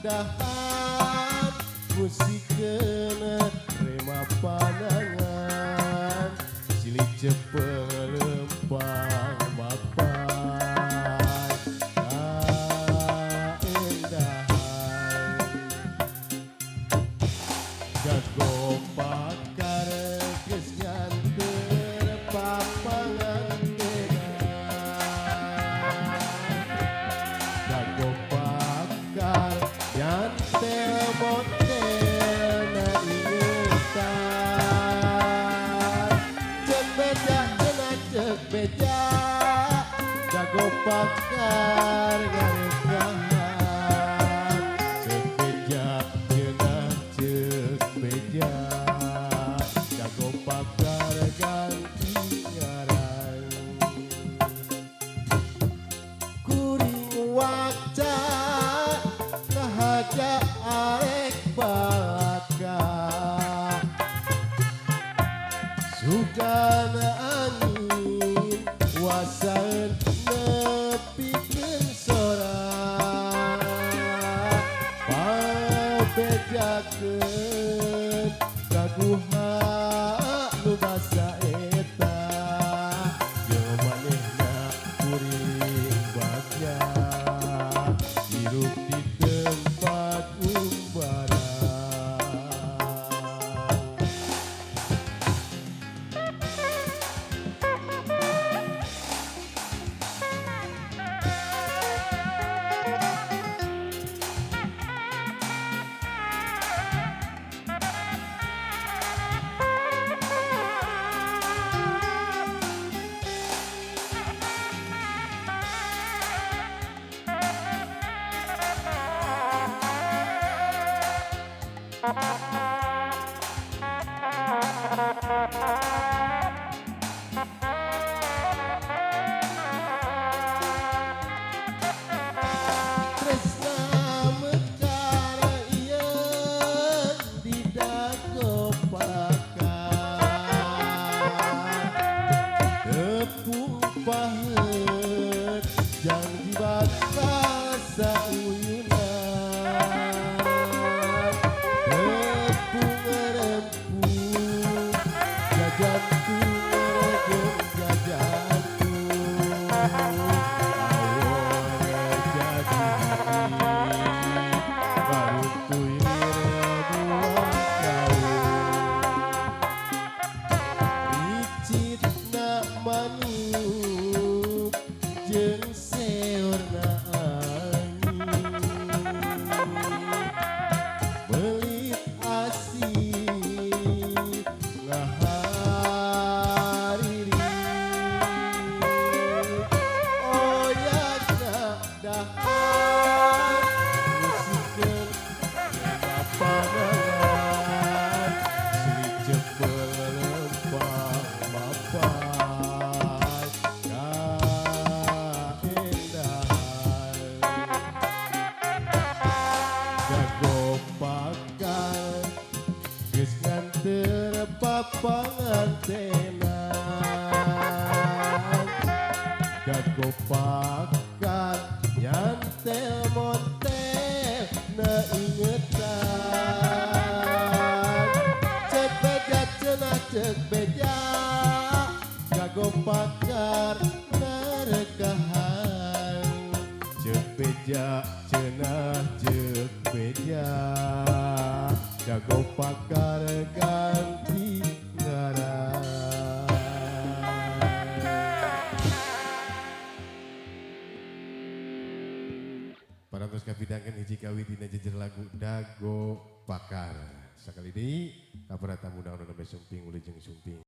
Kaendahan musikeun rema panangan silih cepeng lempang mapan kaendahan jago pakar geus nganter papangantenan jago pakar nyantel motel na ingetan cek beja cenah cek beja jago pakar ngarekahan cek beja cenah cek beja jago pakar ganti ngaran kuring waca nahaja arek balaka sugana angin wasaeun nepikeun sora pabejakeun kaguha nu basa eta jeung manehna kuring bagja hirup di tempat umbara. Tresna mekar ieu di dago pakar tepung paheut janji bakal sauyunan tepung rempung jajantung jeung jajantung awon jadi baru buah kaung ricitna manuk jeung seurna angin belit asih ngahariri oyagna dahar musikeun papanangan silih jebel lempang mapan kaendahan jago pakar geus nganter papangantenan jago pakar nyantel motel na ingetan cek beja cenah cek beja jago pakar narekahan cek beja cenah cek beja jago pakar ganti ngaran. Parantos kapidangkeun hiji kawi dina jejer lagu Dago Pakar. Sakali deui ka para tamu undangan nu nembe sumping wilujeng sumping.